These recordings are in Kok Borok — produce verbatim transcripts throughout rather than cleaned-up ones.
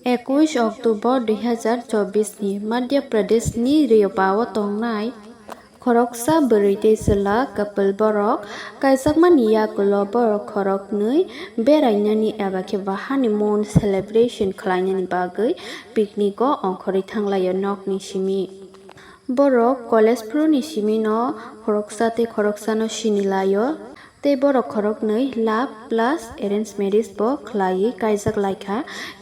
Ekush October dui hazar chobbish ni Madhya Pradesh ni Riopa o tongnai khoroksa bwrwi tei chwla couple borok kaijakmani yagulo borok khoroknwi berainani eba khe ba honeymoon celebration khlainani bagwi picnic o ongkhorwi thanglaio nokni simi. Borok college phuru ni simi no khoroksa tei khoroksa no sini laio. Tei borok khoroknwi love plus arrange marriage bo khlaiwi kaijak laikha.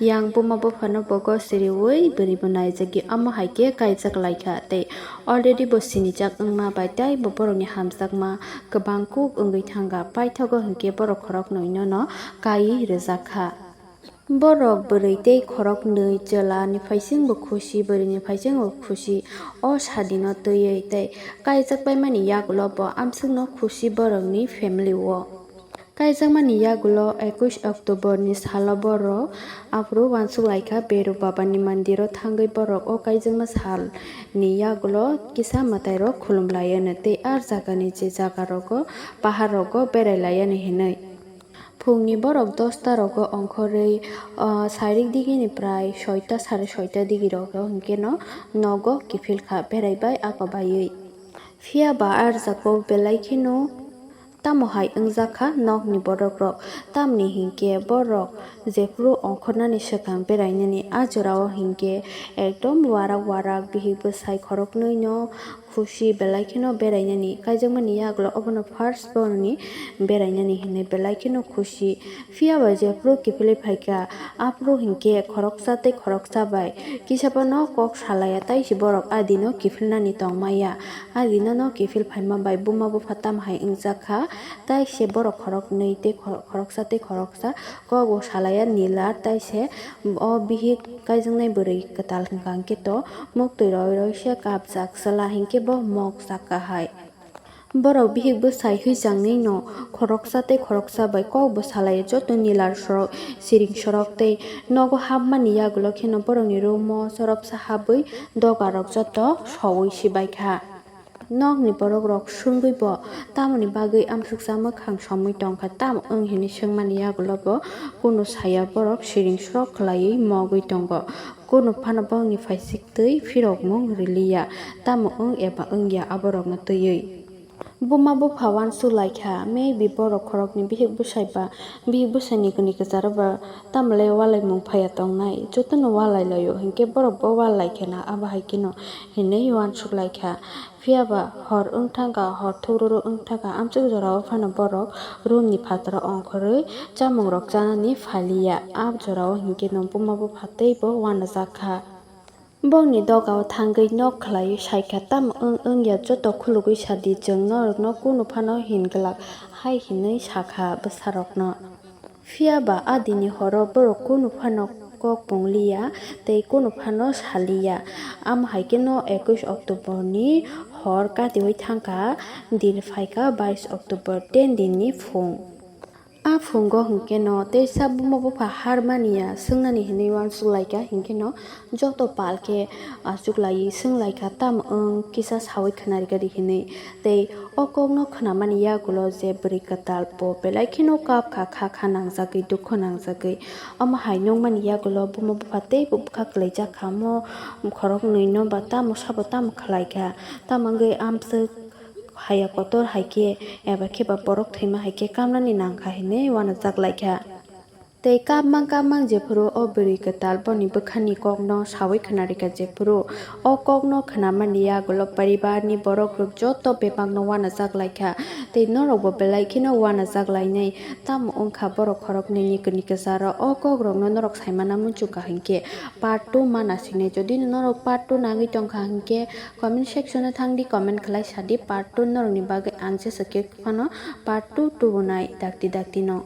Yang buma buphano bogo siriwi bwrwi bo naijagwi, omo hai khe kaijak laikha tei already bo sinijak wngma bai tei bo borokni hamjakma kwbang kuk wngwi thangkha. Paithago hinkhe borok khoroknwino no kaiwi rwjak kha. Borok bwrwi tei khoroknwi chwla ni phaisingbo khusi, bwrwi ni phaisingbo khusi. O sadi no twiwi tei kaijak paimani yagulo bo amswkno khusi borokni family o. Kaijakmani yagulo ekush October ni salo borok aphuru uansuk laikha Bhairob Baba ni mandir o thangwi borok o kaijakma sal ni yagulo kisa mwtai rok khulum laiano tei ar jaga ni je jaga rogo pahar rogo berai laiano hinwi. Phungni borok dosta rogo ongkhorwi, ah, sairik digi ni prai soita sare soita digi rogo hinkhe no nogo kiphil kha berai bai aka baiwi. Phiya ba ar jago belai kheno tamo hai wngjak kha nokni borok rok, tamni hinkhe borok jephuru ongkhornani swkang berainani a jorao hinkhe ekdom warak warak bihik bwsai khoroknwi no khusi belai kheno berainani kaijakmani yagulo obono first boroni berainani hinwi belai kheno khusi. Phiya ba jephuru kiphilwi phaikha, aphuru hinkhe khoroksa tei khoroksa bai kisa phano kok salaiya, tei se borok a dino kiphilnani tongmaya. A dino no kiphil phaima bai buma bupha tamo hai wngjak kha, tei se borok khoroknwi tei khoroksa tei khoroksa kok bo salaiya nila, tei se o bihik kaijaknai bwrwi kwtal hwnkha hinkhe to muktwi roi roi se kapjak, chwla hinkhe bo mokjak kha hai. Borok bihik bwsai hwijangni no khoroksa tei khoroksa bai kok bo salai, joto nilar sorok, siring sorok tei nogo hapmani yagulo kheno borokni room o chorop sa habwi doga rok joto soui sibaikha. Nokni borok rok swngwi bo tamoni bagwi amsuksa mwkhang somwi tongkha, tamo wng hinwi swngmani yagulo bo kunu saya, borok siring sorok khwlaiwi mogwi tongo. Kunu phano bongni phaisik twi phirokmung riliya, tamo wng eba wngya aborokno twiwi. Buma bupha uansuk laikha, maybe borok khoroknwi bihik bwsai ba bihik bwsaini kwnwi kwcharo ba tamle ualaimung phaiya tongnai, jotono ualai laio hinkhe borok bo ualai kheno abo hai kheno hinwi uansuk laikha. Phiya ba hor wng thangkha, hor thukruru wng thangkha, amchwk jorao phano borok room ni phataro ongkhorwi chamung rok chanani phaliya. A jorao hinkhe no buma bupha teibo uanajak kha. Bongni dogao thangwi nok khwlaiwi saikha, tamo wng wngya joto khulugwi sadi, chwng norokno kunu phano hin glak, hai hinwi sakha bwsarokno. Phiya ba a dini horo borok kunu phano kok pungliya tei kunu phano saliya. Amo hai kheno ekush October ni hor katiwi thangkha, din phaikha bais October ten din ni phung. A phungo hwnkhe no teisa buma bupha harmaniya swngnani hinwi uansuk laikha, hinkhe no joto pal khe achuk laiwi swng laikha, tamo wng kisa saui khwnarikha di hinwi. Tei o kokno khwnamani yagulo je bwrwi kwtal bo belai kheno kap kha, kha kha nangjagwi, dukhu nangjagwi. Omo hai nukmani yagulo buma bupha teibo bwkha kwlaijak kha, omo khoroknwi no ba tamo sabo tamo khwlaikha, tamo wngwi amchwk haya kotor hai khe eba khe ba borok thwima hai khe kamnani nang kha hinwi uanajak lai kha. Tei kapmang kapmang jephuru o bwrwi kwtal boni bwkhani kokno saui khwnarikha, jephuru o kokno khwnamani yagulo poribarni borok rok joto bebakno uanajak lai kha. Tei norokbo belai kheno uanajak lainai, tamo wngkha borok khoroknwini kwnwi kwcharo. O kokrokno norok saimana muchungkha hinkhe part two mana sinai. Jodi norok part two nangwi tongkha hinkhe comment section o thangdi, comment khlai sadi, part two norokni bagwi ang jesa khe phano part two tubunai dakti dakti no.